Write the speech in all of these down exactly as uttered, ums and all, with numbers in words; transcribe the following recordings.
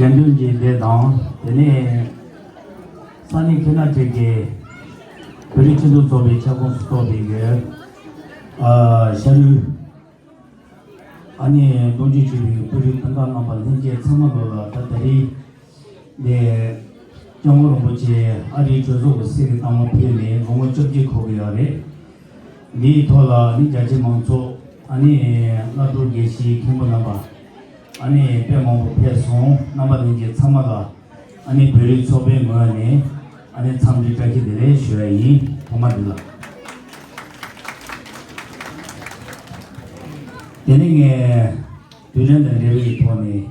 དགེ་འདུན་གྱི་སྡེ་དང་དེ་ནས་ས་གནས་ཁེ་ན་ཊི་ཀའི་བོད་རིགས་སྤྱི་མཐུན་ཚོགས་པའི་ཁྱབ་ཁོངས་སུ་གཏོགས་པའི་གི་ཨ་ཤ་རུའི་ཨ་ནི་གདུང་རྒྱུད་ཆེ་བའི་བོད་རིགས་སྤུན་ཟླ་རྣམ་པ་ལྷན་རྒྱས་ཚང་མ་ལོ་ལ་ད་ད་རེས་འདི་སྐྱབས་མགོན་རིན་པོ་ཆེ་ཨ་རིའི་གྲོས་ཚོགས་ཀྱི་གསེར་གྱི་རྟགས་མ་ཕུལ་ནས་ལོ་ངོ་བཅོ་བརྒྱད་འཁོར་གྱི་ཡོད་རེད། འདིའི་ཐོག་ལ་ནི་རྒྱ་ཆེ་མང་ཚོགས་ཨ་ནི་བླ་སྤྲུལ་དགེ་བཤེས་མཁན་པོ་རྣམ་པ་ཨ་ནི་དཔེ་མང་པོ་ཕེབས་སོང་། རྣམ་པ་ལྷན་རྒྱས་ཚང་མ་ལ་ཨ་ནི་བོད་རིགས་ཚོགས་པའི་ངོས་ནས་ཨ་ནི་འཚམས་འདྲི་བཀྲ་ཤིས་བདེ་ལེགས་ཞུ་ཡ་ཡིན། ཐོག་མ་འདི་ལ། དེ་ནས་ངས་དུས་དྲན་དང་འབྲེལ་བའི་ཐོག་ནས།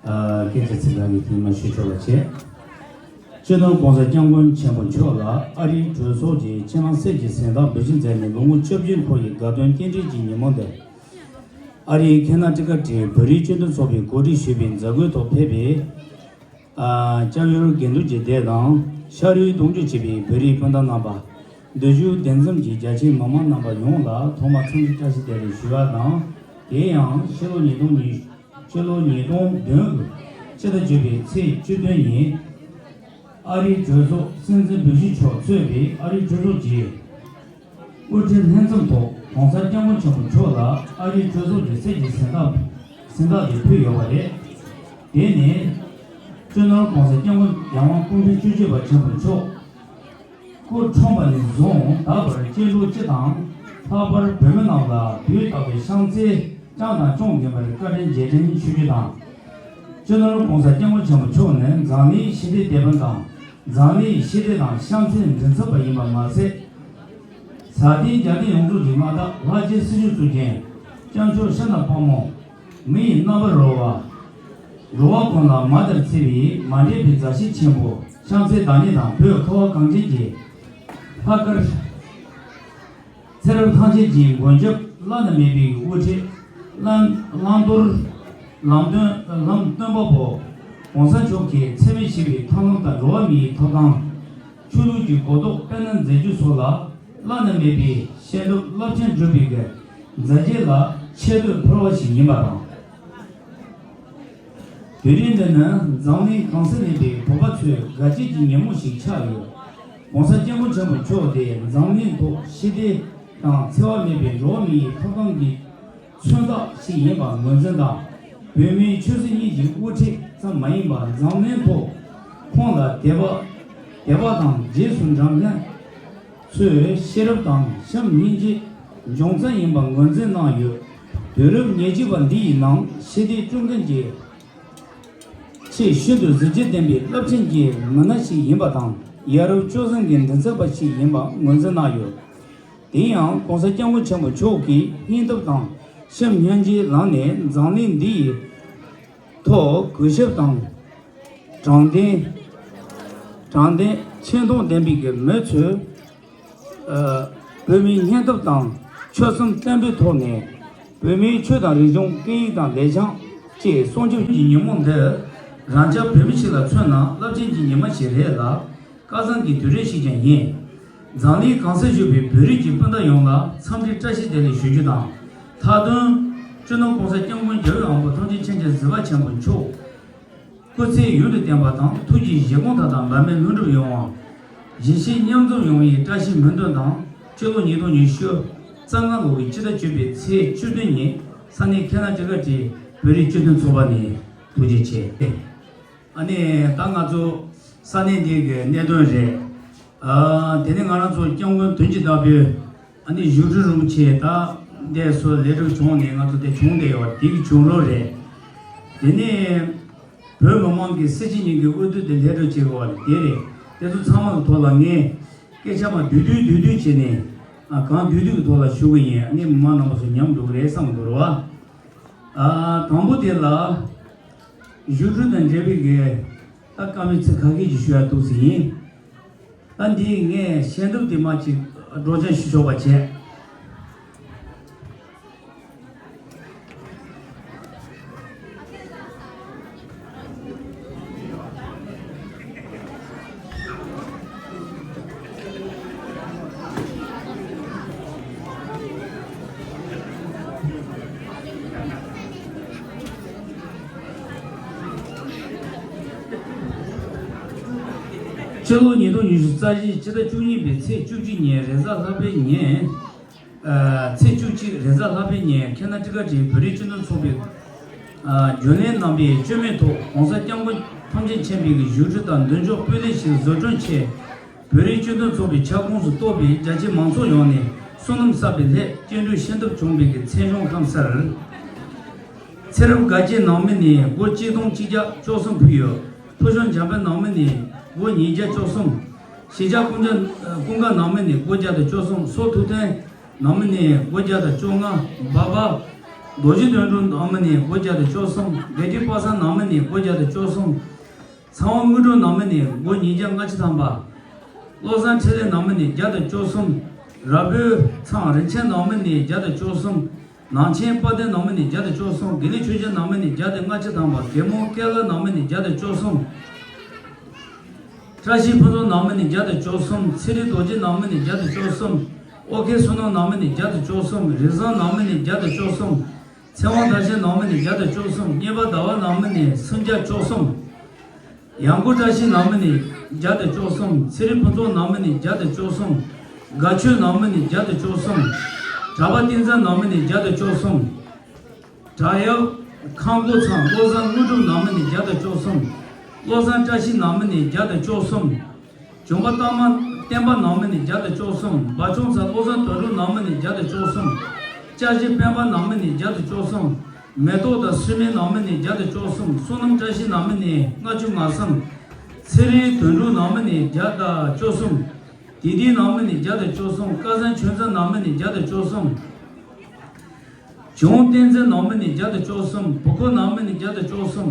ཨ། སྐད་ཆ་ཚིག་ཁ་གི་དུས་མ་ཞུ་ཆོག་པ་བྱས། སྤྱི་ནོར་༸གོང་ས་༸སྐྱབས་མགོན་ཆེན་པོ་མཆོག་ལ་ཨ་རིའི་གྲོས་ཚོགས་ཀྱིས་ཁྱེད་རང་སྲས་ཀྱི་གཟེངས་རྟགས་འབུལ་བཞེས་མཛད་ནས་ལོ་ངོ་བཅོ་བརྒྱད་འཁོར་བའི་དགའ་སྟོན་རྟེན་འབྲེལ་གྱི་ཉིན་མོ་འདིར། ཨ་རིའི་ཁེ་ན་ཊི་ཀ་ཊའི་བོད་རིགས་སྤྱི་མཐུན་ཚོགས་པས་གོ་སྒྲིག་ཞུས་པའི་མཛད་སྒོའི་ཐོག་ཕེབས་པའི། ཨ། སྐྱབས་ཡུལ་དགེ་འདུན་གྱི་སྡེ་དང་ཤ་རུའི་གདུང་རྒྱུད་ཆེ་བའི་བོད་རིགས་སྤུན་ཟླ་རྣམ་པ། འདི་བཞུགས་སྡེ་མཚམས་ཀྱི་རྒྱ་ཆེའི་མི་མང་རྣམ་པ་ཡོངས་ལ་ཐོག་མར་འཚམས་འདྲི་བཀྲ་ཤིས་བདེ་ལེགས་ཞུ་བ་དང་། དེ་ཡང་ཕྱི་ལོ་ཉིས་སྟོང་ཉི། ཕྱི་ལོ་ཉིས་སྟོང་བདུན་གྱི་ཕྱི་ཟླ་བཅུ་པའི་ཚེས་བཅུ་བདུན་ཉིན། ཨ་རིའི་གྲོས་ཚོགས་སྲིད་འཛིན་འབུལ་བཞེས་མཆོག་གཙོས་པའི་ཨ་རིའི་གྲོས་ཚོགས་ཀྱི་དབུ་ཁྲིད་ལྷན་འཛོམས་ཐོག་༸གོང་ས་༸སྐྱབས་མགོན་ཆེན་པོ་མཆོག་ལ་ཨ་རིའི་གྲོས་ཚོགས་ཀྱི་གསེར་གྱི་གཟེངས་རྟགས་གཟེངས་རྟགས་དེ་ཕུལ་ཡོད་པ་རེད། དེ་ནི་སྤྱི་ནོར་༸གོང་ས་༸སྐྱབས་མགོན་རྒྱལ་དབང་སྐུ་ཕྲེང་བཅུ་བཞི་པ་ཆེན་པོ་མཆོག་སྐུ་འཁྲུངས་པ་ནས་བཟུང་ད་བར་སྐྱེ་འགྲོ་སྤྱི་དང་། ལྷག་པར་བོད་མི་རྣམས་ལ་དུས་རྟག་ཏུ་ཤམ་འཚལ་བསྐྱངས་དང་སྐྱོང་གིན་པར་བཀའ་དྲིན་རྗེས་དྲན་ཞུ་རྒྱུ་དང་། སྤྱི་ནོར་༸གོང་ས་༸སྐྱབས་མགོན་ཆེན་པོ་མཆོག་ནི་འཛམ་གླིང་ཞི་བདེའི་དེད་དཔོན་དང་། འཛམ་གླིང་ཞི་བདེ་དང་ཤམ་འཚལ་མགྲིན་ཚབ་པ་ཡིན་པ་མ་ཟད། ས་སྟེང་རྒྱལ་བསྟན་ཡོངས་རྫོགས་ཀྱི་མངའ་བདག་ལྷ་རྗེ་སྲིད་ཞུ་གཙུག་རྒྱན། སྐྱབས་མཆོག་ཤིང་རྟ་དཔལ་མོ། མི་ཡི་རྣམ་པར་རོལ་བ། རོལ་བ་ཀུན་ལ་མ་ལྟར་བརྩེ་བའི་མ་འདྲེས་པའི་མཛའ་བཤེས་ཆེན་པོ་ཤམ་འཚལ་བདག་ཉིད་དང་བོད་ཁ་བ་གངས་ཅན་གྱི་ལྷག་དཀར། ཚེ་རབས་ཐམས་ཅད་ཀྱི་མགོན་སྐྱབས་བླ་ན་མེད་པའི་དབུ་ཁྲིད་བླང་བླང་དོར་ལམ་སྟོན་ལམ་སྟོན་པ་པོ་༸གོང་ས་མཆོག་གིས་འཚེ་མེད་ཞི་བའི་ཐབས་ལམ་དང་འགྲོ་བ་མིའི་ཐོབ་ཐང་། ཆོས་ལུགས་ཀྱི་གོ་རྟོགས་སྤེལ་གནང་མཛད་རྒྱུ་སོགས་ལ་བླ་ན་མེད་པའི་ཤེས་རབ་རླབས་ཆེན་བསྒྲུབས་པའི་མཛད་རྗེས་ལ་ཆེ་བསྟོད་ཕུལ་བ་ཞིག་ཡིན་པ་དང་། དུས་རིང་འདི་ནི་འཛམ་གླིང་གང་སར་གནས་པའི་བོད་པ་ཚོའི་དགའ་སྐྱིད་ཀྱི་ཉིན་མོ་ཞིག་ཆགས་ཡོད། ༸གོང་ས་༸སྐྱབས་མགོན་ཆེན་པོ་མཆོག་དེ་འཛམ་གླིང་ཐོག་ཞི་བདེ་དང་འཚེ་བ་མེད་པའི་འགྲོ་བ་མིའི་ཐོབ་ཐང་གི་མཚོན་རྟགས་ཤིག་ཡིན་པ་ངོས་འཛིན་དང་། བོད་མིའི་ཆོས་སྲིད་གཉིས་ཀྱི་དབུ་ཁྲིད་ཙམ་མ་ཡིན་པར་འཛམ་གླིང་ཐོག་ཁོང་ལ་དད་པ་དད་པ་དང་རྗེས་སུ་འབྲང་མཁན་ཚོས་ཤེས་རབ་དང་བྱམས་སྙིང་རྗེ་འབྱུང་རྩ་ཡིན་པ་ངོས་འཛིན་གནང་ཡོད། དུས་རབས་ཉེར་གཅིག་པ་འདི་ཡི་ནང་ཞི་བདེ་སྐྲུན་མཁན་གྱི་ཆེས་ཤིན་ཏུ་གཟི་བརྗིད་ལྡན་པའི་རླབས་ཆེན་གྱི་མི་སྣ་ཞིག་ཡིན་པ་དང་། ཡ་རབས་སྤྱོད་བཟང་གི་མགྲིན་ཚབ་པ་ཞིག་ཡིན་པ་ངོས་འཛིན་གནང་ཡོད། དེ་ཡང་༸གོང་ས་༸སྐྱབས་མགོན་ཆེན་པོ་མཆོག་གི་སྙིང་སྟོབས་དང་བྱམས་སྙིང་རྗེའི་ལམ་ནས་འཛམ་གླིང་འདི་ཡི་ཐོག་གུས་ཞབས་དང་། དྲང་བདེན། དྲང་བདེན་ཆེ་མཐོང་ལྡན་པའི་གི་མི་ཚོས། ཨ། བོད་མིའི་སྙིང་སྟོབས་དང་ཆོད་སེམས་བརྟན་པོའི་ཐོག་ནས་བོད་མིའི་ཆོས་དང་རིག་གཞུང་སྐད་ཡིག་དང་ལེགས་བྱང་བཅས་སྲུང་སྐྱོབ་ཀྱི་ཉིན་མོ་འདི་རང་ཅག་བོད་མི་ཞིག་ལ་མཚོན་ན་རླབས་ཆེན་གྱི་ཉི་མ་ཞིག་རེད་ལ། སྐལ་བཟང་གི་དུས་རིང་ཞིག་ཀྱང་ཡིན། འཛམ་གླིང་གང་སར་བཞུགས་པའི་བོད་རིགས་ཀྱི་སྤུན་ཟླ་ཡོངས་ལ་འཚམས་འདྲི་བཀྲ་ཤིས་བདེ་ལེགས་ཞུ་རྒྱུ་དང་། མཐའ་དོན། སྤྱི་ནོར་༸གོང་ས་༸སྐྱབས་མགོན་རྒྱལ་བའི་དབང་པོ་ཐམས་ཅད་མཁྱེན་ཅིང་གཟིགས་པ་ཆེན་པོ་མཆོག་སྐུ་ཚེ་ཡུན་དུ་བརྟན་པ་དང་། ཐུགས་ཀྱི་བཞེད་དགོངས་མཐའ་དག་འབད་མེད་ལྷུན་གྲུབ་ཡོང་བ། གཞིས་བྱེས་མཉམ་འཛོམས་ཡོང་བའི་བཀྲ་ཤིས་སྨོན་འདུན་དང་། སྤྱི་ལོ་ཉིས་སྟོང་ཉི་ཤུ་རྩ་ལྔ་ལོ་གི་སྤྱི་ཟླ་བཅུ་པའི་ཚེས་བཅུ་བདུན་ཉིན་ས་གནས་ཁེ་ན་ཊི་ཀ་ཊའི་བོད་རིགས་སྤྱི་མཐུན་ཚོགས་པ་ནས་ཐུགས་རྗེ་ཆེ། ཨ་ནི་ད་ང་ཚོ་ས་གནས་འདི་གི་གནད་དོན་རེད། ཨ། དེ་ནས་ང་རང་ཚོ་༸སྐྱབས་མགོན་དོན་གྱི་བདག་པོས་ཨ་ནི་བཞུགས་ཁྲི་རིན་པོ་ཆེ་ད་འདས་སོ་ལས་གྲུབ་བྱུང་ནས་ང་ཚོ་དེ་བྱུང་བསྡད་ཡོད་པ་དེ་གི་བྱུང་རོགས་རེད། དེ་ནས་བོད་མི་མང་གི་སྲིད་སྤྱི་གཉིས་ཀྱི་འོས་བསྡུ་དེ་ལས་སྒྲུབ་བྱེད་དགོས་པ་དེ་རེད། དེ་ཚོ་ཚང་མ་གི་ཐོག་ལ་ངས་སྐད་ཆ་མ་བསྡུས་བསྡུས་བསྡུས་བསྡུས་བྱས་ནས། ཨ། གང་བསྡུས་བསྡུས་ཀྱི་ཐོག་ལ་ཞུ་གི་ཡིན། ཨ་ནི་མི་མང་རྣམ་པ་ཚོ་ཉམས་འགྲོ་གི་རེད་བསམ་གི་འདུག་རེད་བ། ཨ། དང་པོ་དེ་ལ་བཞུགས་ཁྲི་དང་འབྲེལ་བའི་གི་ད་བཀའ་མོལ་ཚིག་ཁ་ཤས་ཅིག་ཞུ་ཡ་འདུག་ཟེར་ཡིན། ད་འདི་ངས་ཤེས་ཐུབ་དེ་མ་ཅིག་སྒྲོག་སྦྱང་ཞུ་ཆོག་པ་བྱས། ཕྱི་ལོ་ཉིས་སྟོང་ཉི་ཤུ་རྩ་བཞིའི་ཕྱི་ཟླ་བཅུ་གཉིས་པའི་ཚེས་བཅུ་གཅིག་ཉིན་རེས་གཟའ་ལྷག་པའི་ཉིན། ཨ། ཚེས་བཅུ་གཅིག་རེས་གཟའ་ལྷག་པའི་ཉིན་ཁེ་ན་ཊི་ཀ་ཊའི་བོད་རིགས་སྤྱི་མཐུན་ཚོགས་པའི། ཨ། རྒྱུན་ལས་རྣམ་པས་བཅོས་མིན་ཐོག་༸གོང་ས་༸སྐྱབས་མགོན་ཐམས་ཅད་མཁྱེན་པའི་བཞུགས་ཁྲི་དང་མདུན་ཅོག་སྤུས་ལེགས་ཤིག་བཟོ་སྐྲུན་ཆེད། བོད་རིགས་སྤྱི་མཐུན་ཚོགས་པའི་ཁྱབ་ཁོངས་སུ་གཏོགས་པའི་རྒྱ་ཆེའི་མང་ཚོགས་ཡོངས་ནས་བསོད་ནམས་བསགས་པའི་སླད་སྤྱན་འབྲུག་ཤིན་ཏུ་བྱུང་བའི་མཚན་གཞུང་ཁམས་གསར། ཚེ་རབས་དགའ་སྐྱིད་ནང་མི་ནས་སྒོར་གཅིག་སྟོང་གཅིག་བརྒྱ་བཅུ་གསུམ་ཕུལ་ཡོད། ཕུལ་བྱུང་བྱམས་པ་ནང་མི་ནས་སྒོར་ཉིས་བརྒྱ་བཅུ་གསུམ། གཞིས་ཆགས་ཀུན་དགའ། ཀུན་དགའ་ནང་མི་ནས་སྒོར་བརྒྱ་དང་བཅུ་གསུམ། སོག་ཐུབ་བསྟན་ནང་མི་ནས་སྒོར་བརྒྱ་དང་བཅོ་ལྔ། འབའ་པ་རྡོ་རྗེ་དོན་གྲུབ་ནང་མི་ནས་སྒོར་བརྒྱ་དང་བཅུ་གསུམ། དགེ་ལྡན་པ་སངས་ནང་མི་ནས་སྒོར་བརྒྱ་དང་བཅུ་གསུམ། ཚངས་དབང་དངོས་གྲུབ་ནང་མི་ནས་སྒོར་ཉིས་བརྒྱ་ལྔ་བཅུ་ཐམ་པ། བློ་བཟང་འཕྲིན་ལས་ནང་མི་ནས་བརྒྱ་དང་བཅུ་གསུམ། ར་སྤུའི་ཚང་རིན་ཆེན་ནང་མི་ནས་བརྒྱ་དང་བཅུ་གསུམ། ནང་ཆེན་དཔལ་ལྡན་ནང་མི་ནས་བརྒྱ་དང་བཅུ་གསུམ། དགེ་ལེགས་ཆོས་རྒྱལ་ནང་མི་ནས་བརྒྱ་དང་ལྔ་བཅུ་ཐམ་པ། རྒན་མོ་སྐལ་ལྷ་ནང་མི་ནས་བརྒྱ་དང་བཅུ་གསུམ། བཀྲ་ཤིས་ཕུན་ཚོགས་ནང་མི་ནས་བརྒྱ་དང་བཅུ་གསུམ། ཚེ་རིང་རྡོ་རྗེ་ནང་མི་ནས་བརྒྱ་དང་བཅུ་གསུམ། ཨོ་ཁེ་བསོད་ནམས་ནང་མི་ནས་བརྒྱ་དང་བཅུ་གསུམ། རིག་བཟང་ནང་མི་ནས་བརྒྱ་དང་བཅུ་གསུམ། ཚེ་དབང་དར་ཞིང་ནང་མི་ནས་བརྒྱ་དང་བཅུ་གསུམ། གཉེར་པ་ཟླ་བ་ནང་མི་ནས་སུམ་བརྒྱ་བཅུ་གསུམ། ཡང་སྒོ་བཀྲ་ཤིས་ནང་མི་ནས་བརྒྱ་དང་བཅུ་གསུམ། ཚེ་རིང་ཕུན་ཚོགས་ནང་མི་ནས་བརྒྱ་དང་བཅུ་གསུམ། དགའ་ཆོས་ནང་མི་ནས་བརྒྱ་དང་བཅུ་གསུམ། གྲྭ་པ་བསྟན་འཛིན་ནང་མི་ནས་བརྒྱ་དང་བཅུ་གསུམ། བྲག་གཡབ་ཁམས་སྒོ་ཚང་བློ་བཟང་དངོས་གྲུབ་ནང་མི་ནས་བརྒྱ་དང་བཅུ་གསུམ། བློ་བཟང་བཀྲ་ཤིས་ནང་མི་ནས་བརྒྱ་དང་བཅུ་གསུམ། བྱུང་པ་བསྟན་པ་ནང་མི་ནས་བརྒྱ་དང་བཅུ་གསུམ། འབའ་ཆུང་ཚང་བློ་བཟང་དོན་གྲུབ་ནང་མི་ནས་བརྒྱ་དང་བཅུ་གསུམ། ལྕགས་བཞི་སྤེན་པ་ནང་མི་ནས་བརྒྱ་དང་བཅུ་གསུམ། མེ་ཏོག་དང་སུ་མི་ནང་མི་ནས་བརྒྱ་དང་བཅུ་གསུམ། བསོད་ནམས་བཀྲ་ཤིས་ནང་མི་ནས་ལྔ་བཅུ་ང་གསུམ། ཚེ་རིང་དོན་གྲུབ་ནང་མི་ནས་བརྒྱ་དང་བཅུ་གསུམ། དིང་དིང་ནང་མི་ནས་བརྒྱ་དང་བཅུ་གསུམ། སྐལ་བཟང་ཆོས་འཛིན་ནང་མི་ནས་བརྒྱ་དང་བཅུ་གསུམ། བྱུང་བསྟན་འཛིན་ནང་མི་ནས་བརྒྱ་དང་བཅུ་གསུམ། བུ་ཁོ་ནང་མི་ནས་བརྒྱ་དང་བཅུ་གསུམ།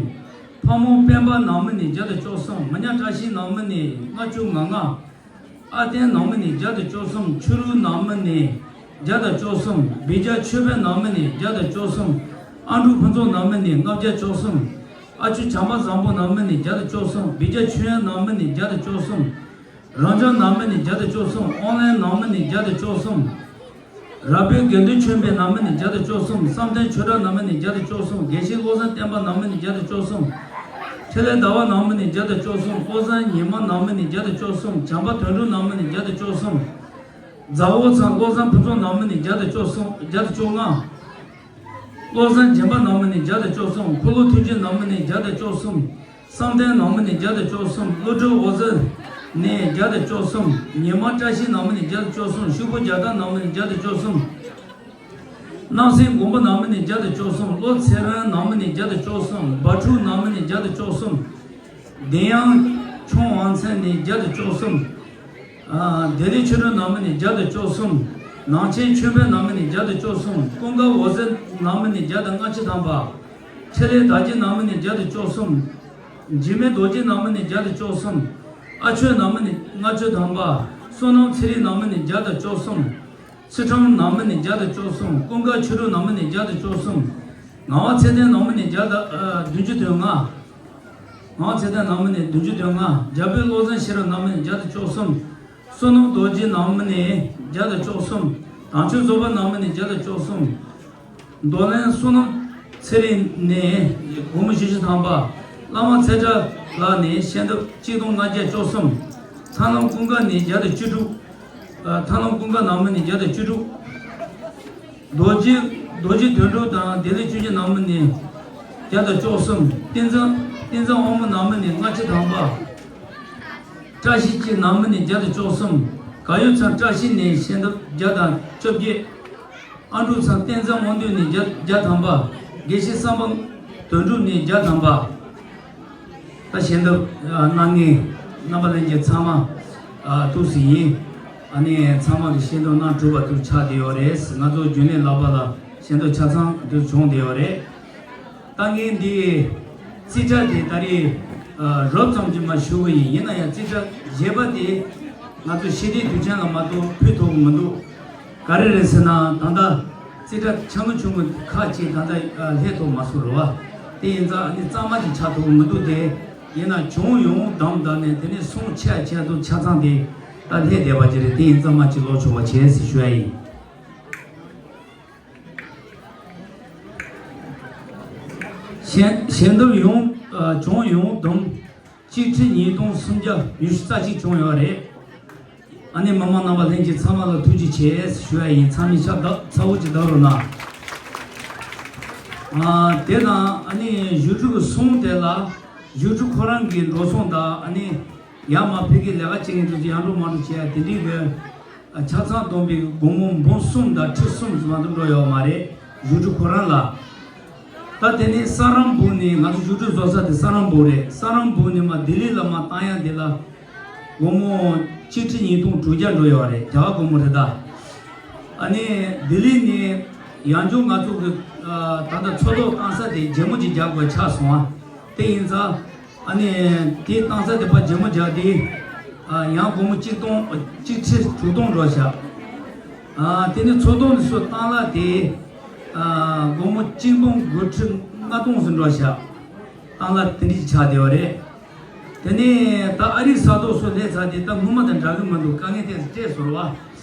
ཕག་མོ་སྤེན་པ་ནང་མི་ནས་བརྒྱ་དང་བཅུ་གསུམ། མི་ཉག་བཀྲ་ཤིས་ནང་མི་ནས་ལྔ་བཅུ་ང་ལྔ། ཨ་བསྟན་ནང་མི་ནས་བརྒྱ་དང་བཅུ་གསུམ། ཆུ་རུ་ནང་མི་ནས་བརྒྱ་དང་བཅུ་གསུམ། སྦིས་རྒྱ་ཆོས་འཕེལ་ནང་མི་ནས་བརྒྱ་དང་བཅུ་གསུམ། ཨ་འབྲུག་ཕུན་ཚོགས་ནང་མི་ནས་ལྔ་བརྒྱ་བཅུ་གསུམ། ཨ་ཆུ་བྱམས་པ་བཟང་པོ་ནང་མི་ནས་བརྒྱ་དང་བཅུ་གསུམ། སྦིས་རྒྱ་ཆོས་དབྱངས་ནང་མི་ནས་བརྒྱ་དང་བཅུ་གསུམ། རང་ལྗོངས་ནང་མི་ནས་བརྒྱ་དང་བཅུ་གསུམ། ཨོང་ལན་ནང་མི་ནས་བརྒྱ་དང་བཅུ་གསུམ། ར་སྤུའི་དགེ་འདུན་ཆོས་འཕེལ་ནང་མི་ནས་བརྒྱ་དང་བཅུ་གསུམ། བསམ་གཏན་ཆོས་གྲགས་ནང་མི་ནས་བརྒྱ་དང་བཅུ་གསུམ། དགེ་བཤེས་བློ་བཟང་བསྟན་པ་ནང་མི་ནས་བརྒྱ་དང་བཅུ་གསུམ། འཕྲིན་ལས་ཟླ་བ་ནང་མི་ནས་བརྒྱ་དང་བཅུ་གསུམ། བློ་བཟང་ཉི་མ་ནང་མི་ནས་བརྒྱ་དང་བཅུ་གསུམ། བྱམས་པ་དོན་གྲུབ་ནང་མི་ནས་བརྒྱ་དང་བཅུ་གསུམ། རྫ་བོ་ཚང་བློ་བཟང་ཕུན་ཚོགས་ནང་མི་ནས་བརྒྱ་དང་བཅུ་གསུམ། བརྒྱ་དང་བཅོ་ལྔ། བློ་བཟང་སྦྱིན་པ་ནང་མི་ནས་བརྒྱ་དང་བཅུ་གསུམ། འཁོར་ལོ་ཐུགས་རྗེ་ནང་མི་ནས་བརྒྱ་དང་བཅུ་གསུམ། བསམ་གཏན་ནང་མི་ནས་བརྒྱ་དང་བཅུ་གསུམ། བློ་གྲོས་འོད་ཟེར་ནས་བརྒྱ་དང་བཅུ་གསུམ། ཉི་མ་བཀྲ་ཤིས་ནང་མི་ནས་བརྒྱ་དང་བཅུ་གསུམ། ཤུག་པོ་རྒྱལ་ཐང་ནང་མི་ནས་བརྒྱ་དང་བཅུ་གསུམ། སྣང་སྲིད་མགོན་པོ་ནང་མི་ནས་བརྒྱ་དང་བཅུ་གསུམ། བློ་ཚེ་རིང་ནང་མི་ནས་བརྒྱ་དང་བཅུ་གསུམ། སྦ་ཕྲུག་ནང་མི་ནས་བརྒྱ་དང་བཅུ་གསུམ། བདེ་དབྱངས་ཁྱུང་ཝང་ཚན་ནས་བརྒྱ་དང་བཅུ་གསུམ། ཨ། བདེ་ལེགས་ཆོས་སྒྲོན་ནང་མི་ནས་བརྒྱ་དང་བཅུ་གསུམ། ནང་ཆེན་ཆོས་འཕེལ་ནང་མི་ནས་བརྒྱ་དང་བཅུ་གསུམ། ཀུན་དགའ་འོད་ཟེར་ནང་མི་ནས་བརྒྱ་དང་ལྔ་བཅུ་ཐམ་པ། འཕྲིན་ལས་དར་རྒྱས་ནང་མི་ནས་བརྒྱ་དང་བཅུ་གསུམ། འཇིགས་མེད་རྡོ་རྗེ་ནང་མི་ནས་བརྒྱ་དང་བཅུ་གསུམ། ཨ་ཆོས་ནང་མི་ནས་ལྔ་བཅུ་ཐམ་པ། བསོད་ནམས་ཚེ་རིང་ནང་མི་ནས་བརྒྱ་དང་བཅུ་གསུམ། ཚུལ་ཁྲིམས་ནང་མི་ནས་བརྒྱ་དང་བཅུ་གསུམ། ཀུན་དགའ་ཆོས་གྲུབ་ནང་མི་ནས་བརྒྱ་དང་བཅུ་གསུམ། ངག་དབང་ཚེ་བརྟན་ནང་མི་ནས་བརྒྱ་དང་། ཨ། བདུན་ཅུ་དོན་ལྔ། ངག་དབང་ཚེ་བརྟན་ནང་མི་ནས་བདུན་ཅུ་དོན་ལྔ། རྒྱ་བོད་བློ་བཟང་ཤེས་རབ་ནང་མི་ནས་བརྒྱ་དང་བཅུ་གསུམ། བསོད་ནམས་རྡོ་རྗེ་ནང་མི་ནས་བརྒྱ་དང་བཅུ་གསུམ། དམ་ཆོས་རྫོགས་པ་ནང་མི་ནས་བརྒྱ་དང་བཅུ་གསུམ། རྡོར་གླིང་བསོད་ནམས་ཚེ་རིང་ནས་སྒོར་མོ་བཞི་བཅུ་ཐམ་པ། བླ་མ་ཚེ་བཀྲ་ལགས་ནས་ཞལ་འདེབས་གཅིག་སྟོང་ལྔ་བརྒྱ་བཅུ་གསུམ། ཐར་ལམ་ཀུན་དགའ་ནས་བརྒྱ་དང་བཅུ་དྲུག། ཨ། ཐར་ལམ་ཀུན་དགའ་ནང་མི་ནས་བརྒྱ་དང་བཅུ་དྲུག། རྡོ་རྗེ། རྡོ་རྗེ་དོན་གྲུབ་དང་བདེ་ལེགས་ཆོས་རྒྱལ་ནང་མི་ནས་བརྒྱ་དང་བཅུ་གསུམ། བསྟན་འཛིན། བསྟན་འཛིན་དབང་མོ་ནང་མི་ནས་ལྔ་བཅུ་ཐམ་པ། བཀྲ་ཤིས་སྐྱིད་ནང་མི་ནས་བརྒྱ་དང་བཅུ་གསུམ། ག་ཡོ་ཚང་བཀྲ་ཤིས་ནས་ཞལ་འདེབས་བརྒྱ་དང་བཅོ་བརྒྱད། ཨ་འབྲུག་ཚང་བསྟན་འཛིན་དབང་འདུས་ནས་བརྒྱ། བརྒྱ་ཐམ་པ། དགེ་བཤེས་བསམ་པ་དོན་གྲུབ་ནས་བརྒྱ་ཐམ་པ། ད་ཞལ་འདེབས་གནང་མཁན་རྣམ་པ་ལྷན་རྒྱས་ཚང་མ་ཨ་ཐུགས་སུ་ཡིན། ཨ་ནི་ཚང་མ་གི་ཞལ་འདེབས་གནང་གྲུབ་པ་དུ་ཆགས་བསྡད་ཡོད་རེད། ང་ཚོ་རྒྱུན་ལས་ལག་པ་ལ་ཞལ་འདེབས་ཆ་ཚང་དུ་བྱུང་བསྡད་ཡོད་རེད། ད་ངས་འདི་རྩིས་ཁྲ་དེ་ད་རེས་རོབ་ཙམ་གྱིས་མར་ཞུ་གི་ཡིན། ཡིན་ན་ཡང་རྩིས་ཁྲ་རྒྱས་པ་དེ་ང་ཚོ་ཤེས་ལྡན་དུས་ཆེན་ལ་མ་གཏོགས་ཕུལ་ཐུབ་ཀྱི་མི་འདུག་ག་རེ་རེད་ཟེར་ན། ད་ལྟ་རྩིས་ཁྲ་ཆུང་ངུ་ཆུང་ངུ་ཁག་ཅིག་ད་ལྟ་ལྷད་ཐུབ་མ་སོང་རེད་བ། དེ་ཡིན་ཙང་ཨ་ནི་གཙང་མ་ཅིག་ཆགས་ཐུབ་ཀྱི་མི་འདུག་དེ་ཡིན་ན་བྱུང་ཡོང་བསྡོམས་བཏང་ནས་དེ་ནས་སོང་ཆ་ཆ་དུ་ཆ་ཚང་དེ་ད་ལྷད་བསྡད་པ་ཅིག་རེད། དེ་ཡིན་ཙང་མ་ཅིག་ལོག་ཆོག་པ་བྱས་ཟེར་ཞུ་ཡ་ཡིན། ཞལ། ཞལ་འདེབས་ཡོང་། ཨ། བྱུང་ཡོང་བསྡོམས། གཅིག་ཁྲི་ཉིས་སྟོང་སུམ་བརྒྱ་ཉི་ཤུ་རྩ་གཅིག་བྱུང་ཡོད་རེད། ཨ་ནི་མི་མང་རྣམ་པ་ལྷན་རྒྱས་ཚང་མ་ལ་ཐུགས་རྗེ་ཆེ་ཞུ་ཡ་ཡིན། ཚང་མས་ཤ་སྟག་ཚ་བོ་ཅིག་བརྡབ་རོགས་གནང་། ཨ་དེ་དང་ཨ་ནི་བཞུགས་ཁྲི་གི་གསུང་དེ་ལ་བཞུགས་ཁྲི་ཁོ་རང་གི་འགྲོ་སོང་དང་ཨ་ནི་ཡར་མར་ཕ་གིར་ལས་ཀ་བྱེད་མཁན་དེ་ཚོ་ཡར་འགྲོ་མར་འགྲོ་བྱེད་ཡ་དེ་འདྲའི་གི་ཆ་ཚང་བསྡོམས་པའི་སྒོར་མོ་འབུམ་གསུམ་དང་ཁྲི་གསུམ་ཙམ་མ་གཏོགས་འགྲོ་ཡོད་མ་རེད། བཞུགས་ཁྲི་ཁོ་རང་ལ། ད་དེ་ནས་སར་རམ་སྦུག་ནས་ང་ཚོ་བཞུགས་ཁྲི་བཟོ་ས་དེ་སར་རམ་སྦུག་རེད། སར་རམ་སྦུག་ནས་མར་ལྡི་ལི་ལ་མར་བཏང་ཡ་དེ་ལ་སྒོར་མོ་གཅིག་ཁྲི་ཉིས་སྟོང་དྲུག་བརྒྱ་འགྲོ་ཡོད་རེད། རྒྱ་གར་སྒོར་མོ་རེད་ད། ཨ་ནི་ལྡི་ལི་ནས་ཡང་བསྐྱར་ང་ཚོ་གི་ད་ལྟ་མཚོ་ཐོག་བཏང་ས་དེ་རྒྱལ་མོ་ཅིག་རྒྱག་དགོས་ཆགས་སོང་ཨ། དེ་ཡིན་ཙང་། ཨ་ནི་དེ་བཏང་ས་དེ་ཕར་རྒྱལ་མོ་རྒྱག་དེ། ཡང་སྒོར་མོ་གཅིག་སྟོང་གཅིག་ཁྲི་དྲུག་སྟོང་འགྲོ་བཞག་དེ་ནི་མཚོ་ཐོག་ནས་སུ་བཏང་ལ་དེ། སྒོར་མོ་གཅིག་སྟོང་དགུ་ཁྲི་ལྔ་སྟོང་ཙམ་འགྲོ་བཞག་བཏང་ལ་དེ་འདྲ་ཅིག་ཆགས་བསྡད་པ་རེད། དེ་ནས་ད་ཨ་རིའི་ས་ཐོག་སུ་སླེབས་ཚར་དེ་ད་སྔོན་མ་དང་འདྲ་གི་མི་འདུག་དཀའ་ངལ་དེ་སྤྲད་སོང་བ།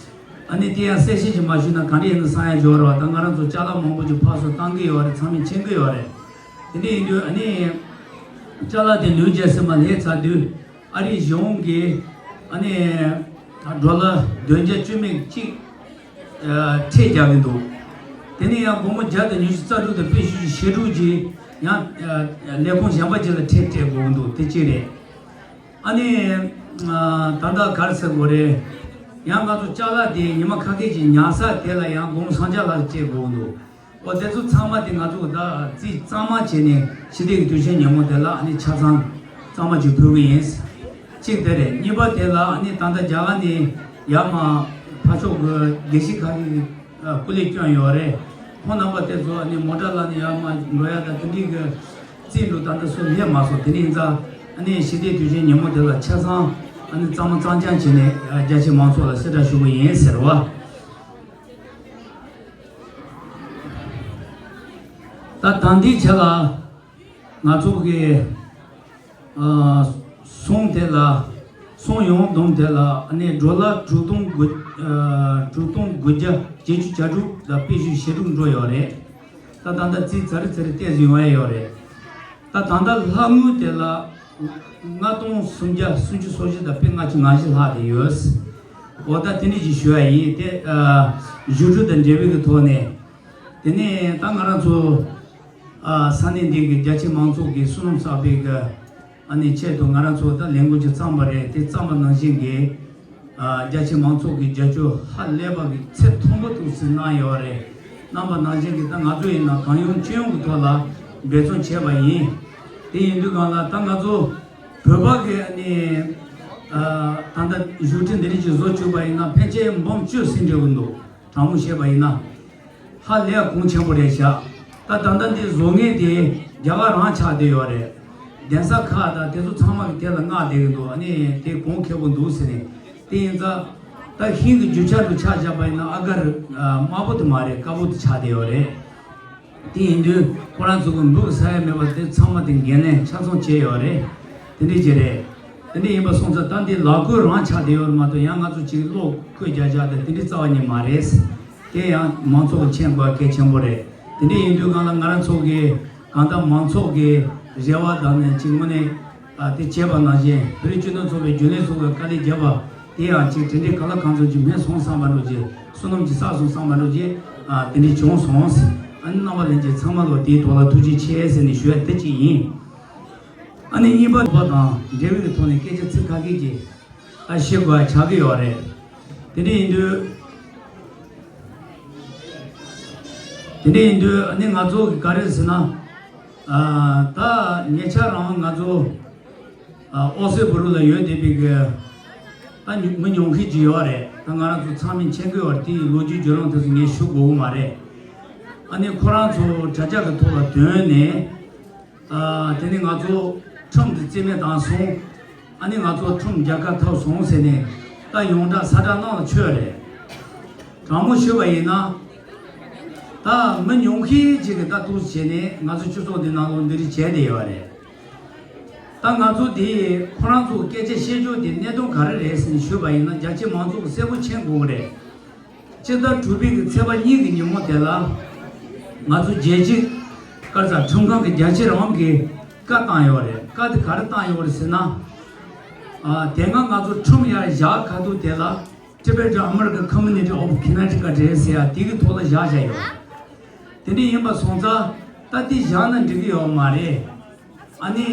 ཨ་ནི་དེ་ཡང་གསལ་བཤད་ཅིག་མ་ཞུས་ན་ག་འདྲ་ཡིན་ན་བསམ་ཡ་ཡོད་རེད་བ། ད་ང་རང་ཚོ་ཅ་ལག་མང་པོ་ཅིག་ཕར་ཚུར་བཏང་གི་ཡོད་རེད། ཚང་མས་མཁྱེན་གི་ཡོད་རེད། དེ་འདྲ་ཡིན་དུས་ཨ་ནི་ཅ་ལག་དེ་ནིའུ་ཇར་སི་མར་སླེབས་ཚར་དུས་ཨ་རིའི་གཞུང་གིས་ཨ་ནི་ཌོ་ལར་བདུན་བརྒྱ་བཅུ་མེད་གཅིག་ཁྲལ་རྒྱག་གི་འདུག་དེ་ནས་ཡང་སྒོར་མོ་བརྒྱ་དང་ཉི་ཤུ་རྩ་དྲུག་དང་དཔེ་བཞི་བཅུ་ཞེ་དྲུག་ཅིག་ཡང་ལས་ཁུངས་གཞན་པ་ཅིག་ལ་ཁྲལ་སྤྲད་དགོས་ཀྱི་འདུག་དེ་གཅིག་རེད། ཨ་ནི། ད་ལྟ་ག་རེ་ཟེར་དགོས་རེད། ཡང་ང་ཚོ་ཅ་ལག་དེ་ཉི་མ་ཁ་ཤས་ཀྱི་ཉར་ས་དེ་ལ་ཡང་སྒོར་མོ་སུམ་བརྒྱ་ལྷག་སྤྲད་དགོས་འདུག་འོ་དེ་ཚོ་ཚང་མ་དེ་ང་ཚོ་ད་རྩིས་གཙང་མ་བྱས་ནས་ཕྱི་ཟླ་གི་དུས་ཆེན་ཉིན་མོ་དེ་ལ་ཨ་ནི་ཆ་ཚང་གཙང་མ་ཅིག་ཕུལ་གི་ཡིན། གཅིག་དེ་རེད། གཉིས་པ་དེ་ལ་ཨ་ནི་ད་ལྟ་རྒྱ་གར་ནས་ཡར་མར་ཕར་ཕྱོགས་ཀྱི་དགེ་བཤེས་ཁག་གིས་སྐུ་ལས་བསྐྱོན་ཡོད་རེད། ཁོང་རྣམ་པ་དེ་ཚོ་ཨ་ནི་མོ་ཊ་ལ་ནི་ཡར་མར་འགྲོ་ཡ་དང་དེ་འདྲའི་གི་རྩིས་འདུག་ད་ལྟ་སུ་སླེབས་མ་སོང་། དེ་ནས་ཡིན་ཙང་ཨ་ནི་ཕྱི་ཟླའི་དུས་ཆེན་ཉིན་མོ་དེ་ལ་ཆ་ཚང་ཨ་ནི་གཙང་མ་གཙང་རྐྱང་བྱས་ནས་རྒྱ་ཆེ་མང་ཚོགས་ལ་གསལ་བསྒྲགས་ཞུ་གི་ཡིན་ཟེར་བ། ད་ད་ལྟའི་ཆ་ལ་ང་ཚོ་གི་ཨ་སོང་དེ་ལ་སོང་ཡོང་བསྡོམས་དེ་ལ་ཨ་ནི་ཌོ་ལར་དྲུག་སྟོང་དགུ་ཨ་དྲུག་སྟོང་དགུ་བརྒྱ་བརྒྱད་ཅུ་གྱ་དྲུག་དང་དཔེ་བཞི་བཅུ་ཞེ་དྲུག་འགྲོ་ཡོད་རེད། ད་ད་ལྟ་རྩིས་ཚར་རེ་ཚར་རེ་བལྟས་ཟིན་ཡོང་ཡ་ཡོད་རེད། ད་ད་ལྟ་ལྷག་དངུལ་དེ་ལ་ལྔ་སྟོང་སུམ་བརྒྱ་སུམ་ཅུ་སོ་བཞི་དང་དཔེ་ལྔ་བཅུ་ང་བཞི་ལྷག་དེ་ཡོད། འོ་ད་དེ་འདྲ་ཞིག་ཞུ་ཡ་ཡིན་ཏེ། བཞུགས་ཁྲི་དང་འབྲེལ་བའི་གི་ཐོག་ནས། དེ་ནས་ད་ང་རང་ཚོ་ས་གནས་འདི་གི་རྒྱ་ཆེ་མང་ཚོགས་ཀྱི་བསོད་ནམས་བསགས་པའི་གི་ཨ་ནི་ཆེད་དུ་ང་རང་ཚོ་ད་ལས་འགུལ་ཅིག་བརྩམས་པ་རེད། དེ་བརྩམས་པ་ནང་བཞིན་གྱི་རྒྱ་ཆེ་མང་ཚོགས་ཀྱི་རྒྱབ་སྐྱོར་ཧ་ལས་པ་གི་ཚད་མཐོན་པོ་ཐུག་ཚེ་གནང་ཡོད་རེད། གནང་པ་ནང་བཞིན་གྱི་ད་ང་ཚོ་ཡིན་ན་གང་ཡོང་ཅི་ཡོང་གི་ཐོག་ལ་འབད་བརྩོན་བྱས་པ་ཡིན། དེ་ཡིན་དུས་གང་ལ་ད་ང་ཚོ་བོད་པ་གི་ཨ་ནི་ད་ལྟ་བཞུགས་ཁྲི་འདི་རིགས་ཀྱི་བཟོ་བཅུག་པ་ཡིན་ན་ཕན་ཆད་འབུམ་བཅུ་ཟིན་འགྲོ་གི་འདུག་དྲང་མོ་བཤད་པ་ཡིན་ན། ཧ་ལས་གོང་ཆེན་པོ་རེད་ཤག་ད་ད་ལྟ་འདི་བཟོ་མཁན་དེ་རྒྱ་གར་རང་ཆགས་བསྡད་ཡོད་རེད། གདན་ས་ཁག་དང་དེ་ཚོ་ཚང་མ་གི་དེ་ལ་མངགས་བསྡད་ཀྱི་འདུག་ཨ་ནི་དེ་གོང་ཁེ་པོ་འདུག་ཟེར་ནས། དེ་ཡིན་ཙང་ད་ཧིན་གྱི་རྒྱུ་ཆ་དུ་ཆ་བཞག་པ་ཡིན་ན་ཨ་གར་དམར་པོ་དེ་མ་རེད། དཀར་པོ་དེ་ཆགས་བསྡད་ཡོད་རེད། དེ་ཡིན་དུས་ཁོ་རང་ཚོ་གི་འབུག་ས་ཡ་མེད་པ་དེ་ཚང་མ་དེ་འགན་ལེན་ཆ་ཚང་བྱས་ཡོད་རེད། དེ་འདྲ་ཅིག་རེད། དེ་འདྲ་ཡིན་པ་སོང་ཙང་ད་འདི་ལག་བཀོད་རང་ཆགས་བསྡད་ཡོད་རེད་མ་གཏོགས་ཡང་ང་ཚོ་ཅིག་བློ་བཀོད་རྒྱག་རྒྱག་དེ་དེ་འདྲའི་རྩ་བ་ཉིད་མ་རེད། དེ་ཡང་མང་ཚོགས་ཀྱི་མཁྱེན་དགོས་གལ་ཆེན་པོ་རེད། དེ་འདྲ་ཡིན་དུས་གང་ལ་ང་རང་ཚོ་གི་གང་ལྟར་མང་ཚོགས་ཀྱི་རེ་བ་དང་ནས་ཅིག་དངོས་གནས་དེ་བྱས་པ་ནང་བཞིན་བོད་རིགས་སྤྱི་མཐུན་ཚོགས་པའི་རྒྱུན་ལས་ཚོགས་པའི་དཀའ་ལས་བརྒྱབ་པ་དེ་ཡང་ཅིག་དེ་འདྲའི་གང་ལ་གང་འཚམ་ཅིག་སྨིན་སོང་བསམ་པ་འདྲ་ཅིག་བསོད་ནམས་ཅིག་བསགས་སོང་བསམ་པ་འདྲ་ཅིག་དེ་འདྲའི་བྱུང་སོང་། ཨ་ནི་རྣམ་པ་ལྷན་རྒྱས་ཚང་མ་ལ་དེའི་ཐོག་ལ་ཐུགས་རྗེ་ཆེ་ཟེར་ནས་ཞུ་ཡ་དེ་གཅིག་ཡིན། ཨ་ནི་གཉིས་པ་བ་དང་འབྲེལ་བའི་གི་ཐོག་ནས་སྐད་ཆ་ཚིག་ཁ་སྐད་ཀྱིས་ད་བཤད་དགོས་ཡ་ཆགས་ཀྱི་ཡོད་རེད། དེ་འདྲ་ཡིན་དུས། དེ་འདྲ་ཡིན་དུས་ཨ་ནི་ང་ཚོ་གི་ག་རེ་ཟེར་ན། ཨ་ད་ཉེ་ཆར་རང་ང་ཚོ་ཨ་ཨོ་སེ་བུ་རུ་ལ་ཡོད་བསྡད་པའི་གི་ད་ཉུ་མི་ཉུང་ཤས་ཅིག་ཡོད་རེད། ད་ང་རང་ཚོ་ཚང་མས་མཁྱེན་གི་ཡོད་རེད། དེ་ཡི་ལོ་རྒྱུས་བརྒྱུད་ལམ་དེ་ཚོ་ངས་ཞུ་དགོས་གི་མ་རེད། ཨ་ནི་ཁོ་རང་ཚོ་དྲ་རྒྱ་གི་ཐོག་ལ་བཏོན་ནས། ཨ་དེ་ནས་ང་ཚོ་ཁྲིམས་དེ་རྩིས་མེད་བཏང་སོང་། ཨ་ནི་ང་ཚོ་ཁྲིམས་རྒྱལ་ཁ་ཐོབ་སོང་ཟེར་ནས་ད་ཡོངས་གྲགས་ས་བསྒྲགས་གནང་ལ་ཆོས་རེད། དྲང་མོ་ཞུས་པ་ཡིན་ན། ད་མི་ཉུང་ཤས་ཅིག་གིས་ད་འདུག་བྱས་ནས་ང་ཚོ་སྤྱི་ཚོགས་འདི་ནང་ལོགས་འདི་རིགས་བྱས་བསྡད་ཡོད་རེད། ད་ང་ཚོ་འདི་ཁོ་རང་ཚོ་སྐད་ཆ་བཤད་རྒྱུ་དེ་གནད་དོན་ག་རེ་རེད་ཟེར་ནས་ཞུས་པ་ཡིན་ན་རྒྱ་ཆེ་མང་ཚོགས་གསལ་པོ་མཁྱེན་དགོས་ཀྱི་རེད། སྤྱི་ཟླ་དྲུག་པའི་གི་ཚེས་པ་གཉིས་ཀྱི་ཉིན་མོ་དེ་ལ་ང་ཚོ་རྒྱལ་སྤྱི་སྐར་ཚ་ཁྲིམས་ཁང་གི་རྒྱ་ཆེ་རང་གི་བཀའ་བཏང་ཡོད་རེད། བཀའ་དེ་ག་རེ་བཏང་ཡོད་རེད་ཟེར་ན། ཨ། དེ་སྔ་ང་ཚོ་ཁྲོམ་ཡར་བཞག་ཁ་ཐུག་དེ་ལ་Tibetan American Community of Connecticut རེད་ཟེར་ཡ་དེ་གི་ཐོག་ལ་བཞག་བཞག་ཡོད། དེ་འདྲ་ཡིན་པ་སོང་ཙང་ད་དེ་བཞག་ན་འགྲིག་གི་ཡོད་མ་རེད། ཨ་ནི།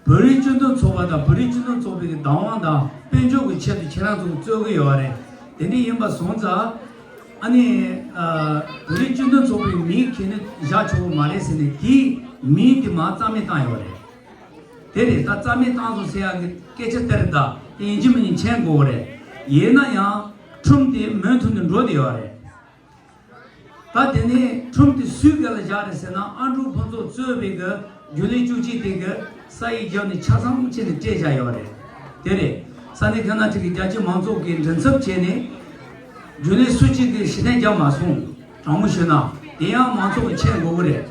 བོད་རིགས་སྤྱི་མཐུན་ཚོགས་པ་དང་བོད་རིགས་སྤྱི་མཐུན་ཚོགས་པའི་བདག་དབང་དང་དཔལ་འབྱོར་གྱི་ཆེད་དུ་ཁྱེད་རང་ཚོ་རྩོད་ཀྱི་ཡོད་རེད། དེ་འདྲ་ཡིན་པ་སོང་ཙང་། ཨ་ནི། ཨ། བོད་རིགས་སྤྱི་མཐུན་ཚོགས་པའི་མིང་ཁྱེད་ནི་བཞག་ཆོག་གི་མ་རེད་ཟེར་ནས་དེའི་མིང་དེ་མར་རྩ་མེད་བཏང་ཡོད་རེད། དེ་རེད། ད་རྩ་མེད་བཏང་སོང་ཟེར་ཡག་གི་སྐད་ཆ་དེ་རེད། ད་དེ་ཡིན་གཅིག་མིན་གཅིག་མཁྱེན་དགོས་རེད། ཡིན་ན་ཡང་ཁྲོམ་དེ་མུ་མཐུད་ནས་འགྲོ་བསྡད་ཡོད་རེད། ད་དེ་ནས་ཁྲོམ་དེ་སུའི་སྒང་ལ་བཞག་རེད་ཟེར་ན། ཨན་ཌྲུ་ཕུན་ཚོགས་གཙོས་པའི་གི་རྒྱུན་ལས་བཅུ་གཅིག་དེ་གི་ས་ཡིག་བརྒྱབ་ནས་ཆ་ཚང་བྱས་ནས་སྤྲད་བཞག་ཡོད་རེད། དེ་རེད། ས་གནས་ཁ་ན་ཁྲི་གི་རྒྱ་ཆེ་མང་ཚོགས་ཀྱི་མགྲིན་ཚབ་བྱས་ནས་རྒྱུན་ལས་སུ་གཅིག་གིས་ཞལ་འདེབས་བརྒྱབ་མ་སོང་། དྲང་མོ་ཞུས་ན་དེ་ཡང་མང་ཚོགས་ཀྱིས་མཁྱེན་དགོས་ཀྱི་རེད།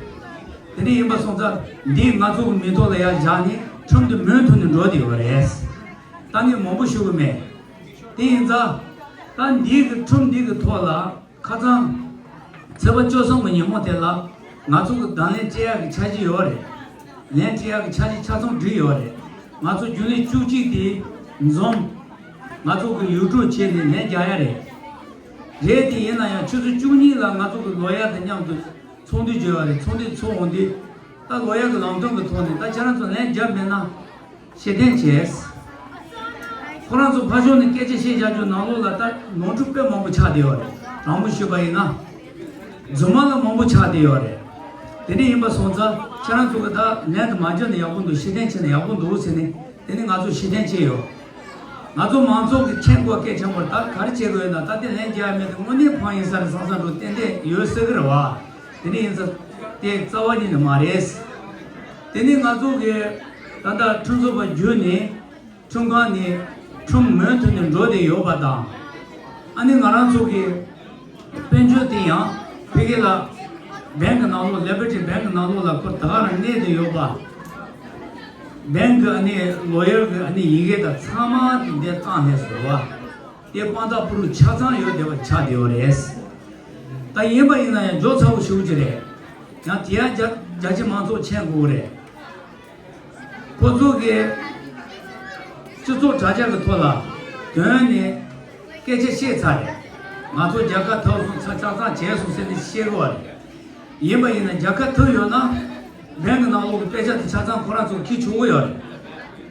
དེ་འདྲ་ཡིན་པ་སོང་ཙང་འདི་ང་ཚོ་གི་མིང་ཐོག་ལ་ཡར་བཞག་ནས་ཁྲོམ་དེ་མུ་མཐུད་ནས་འགྲོ་བསྡད་ཡོད་རེད། ད་ངས་མང་པོ་ཞུ་གི་མེད། དེ་ཡིན་ཙང་ད་འདི་གི་ཁྲོམ་འདི་གི་ཐོག་ལ། ཁ་སང་ཚེས་པ་བཅུ་གསུམ་གྱི་ཉིན་མོ་དེ་ལ་ང་ཚོ་གི་བདག་ལན་སྤྲད་ཡག་གི་འཆར་གཞི་ཡོད་རེད། ལན་སྤྲད་ཡག་གི་འཆར་གཞི་ཆ་ཚང་བསྒྲིགས་ཡོད་རེད། ང་ཚོ་རྒྱུན་ལས་བཅུ་གཅིག་དེ་འཛོམས། ང་ཚོ་གི་ཡུལ་གྲུ་བྱས་ནས་ལན་རྒྱག་ཡག་རེད། རེད། དེ་ཡིན་ན་ཡང་ཆུ་ཚོད་བཅུ་གཉིས་ལ་ང་ཚོ་གི་ལོ་ཡར་དང་མཉམ་དུ་ཚོགས་འདུ་བརྗོད་ཡག་རེད། ཚོགས་འདུ་ཚོགས་འོང་དུས་ད་ལོ་ཡར་གི་ལམ་སྟོན་གི་ཐོག་ནས་ད་ཁྱེད་རང་ཚོ་ལན་བརྒྱབ་མེད་ན། ཤེས་ལྡན་བྱས། ཁོ་རང་ཚོ་ཕར་ཕྱོགས་ནས་སྐད་ཆ་བཤད་བཞག་རྒྱུ་ནང་ལོགས་ལ་ད་ནོར་འཁྲུལ་དཔེ་མང་པོ་ཆགས་བསྡད་ཡོད་རེད། དྲང་མོ་ཞུས་པ་ཡིན་ན། རྫུན་མ་ལ་མང་པོ་ཆགས་བསྡད་ཡོད་རེད། དེ་འདྲ་ཡིན་པ་སོང་ཙང་ཁྱེད་རང་ཚོ་གི་ད་ལན་དུ་མ་འཇོག་ན་ཡག་པོ་འདུག་ཤེས་ལྡན་བྱས་ན་ཡག་པོ་འདུག་ཟེར་ནས་དེ་ནི་ང་ཚོ་ཤེས་ལྡན་བྱས་ཡོད། ང་ཚོ་མང་ཚོགས་ཀྱི་མཁྱེན་དགོས་སྐད་ཆེན་པོར་ད་ག་རེ་བྱེད་དགོས་ཡོད་ན། ད་དེ་ལན་རྒྱག་ཡ་མེད་དེ་དངོས་གནས་ཕངས་ཡིན་ས་རེད་བསམ་བསམ་འགྲོ་ཏན་ཏན་ཡོད་སྲིད་གི་རེད་བ། དེ་འདྲ་ཡིན་ཙང་དེ་རྩ་བ་ཉིད་ནས་མ་རེད། དེ་ནི་ང་ཚོ་གི་ད་ལྟ་ཁྲིམས་བཟོ་བ་བརྒྱུད་ནས་ཁྲིམས་ཁང་ནས་ཁྲིམས་མུ་མཐུད་ནས་འགྲོ་བསྡད་ཡོད་པ་དང་། ཨ་ནི་ང་རང་ཚོ་གི་དཔལ་འབྱོར་དེ་ཡང་ཕ་གི་ལ་བེང་གི་ནང་ལོགས་ལི་བར་ཊི་བེང་གི་ནང་ལོགས་ལ་ཁོ་ད་ག་རང་གནས་བསྡད་ཡོད་པ། བེང་གི་ཨ་ནི་ལོ་ཡར་གི་ཨ་ནི་ཡི་གེ་དང་ཚང་མ་དེ་འདྲ་བཏང་ནས་བཟོ་བ། དེ་དཔང་རྟགས་པུ་རུ་ཆ་ཚང་ཡོད་བསྡད་པ་ཆགས་བསྡད་ཡོད་རེད། ད་ཡིན་པ་ཡིན་ན་ཡང་འཇོག་ཚ་པོ་ཞེ་པོ་ཅིག་རེད། ཡང་དེ་ཡང་རྒྱ་རྒྱ་ཆེ་མང་ཚོགས་མཁྱེན་དགོས་རེད། ཁོ་ཚོ་གིས་སྤྱི་ཚོགས་དྲ་རྒྱ་གི་ཐོག་ལ་དོན་ནས་སྐད་ཆ་བཤད་ཚར་རེད། ང་ཚོ་རྒྱལ་ཁ་ཐོབ་སོང་། ཆ་ཆ་ཚང་བྱས་སོང་ཟེར་ནས་བཤད་གི་ཡོད་རེད། ཡིན་པ་ཡིན་ན་རྒྱལ་ཁ་ཐོབ་ཡོད་ན་བེང་གི་ནང་ལོགས་ཀྱི་དཔེ་ཆ་དེ་ཆ་ཚང་ཁོ་རང་ཚོ་འཁྱེར་ཆོག་གི་ཡོད་རེད།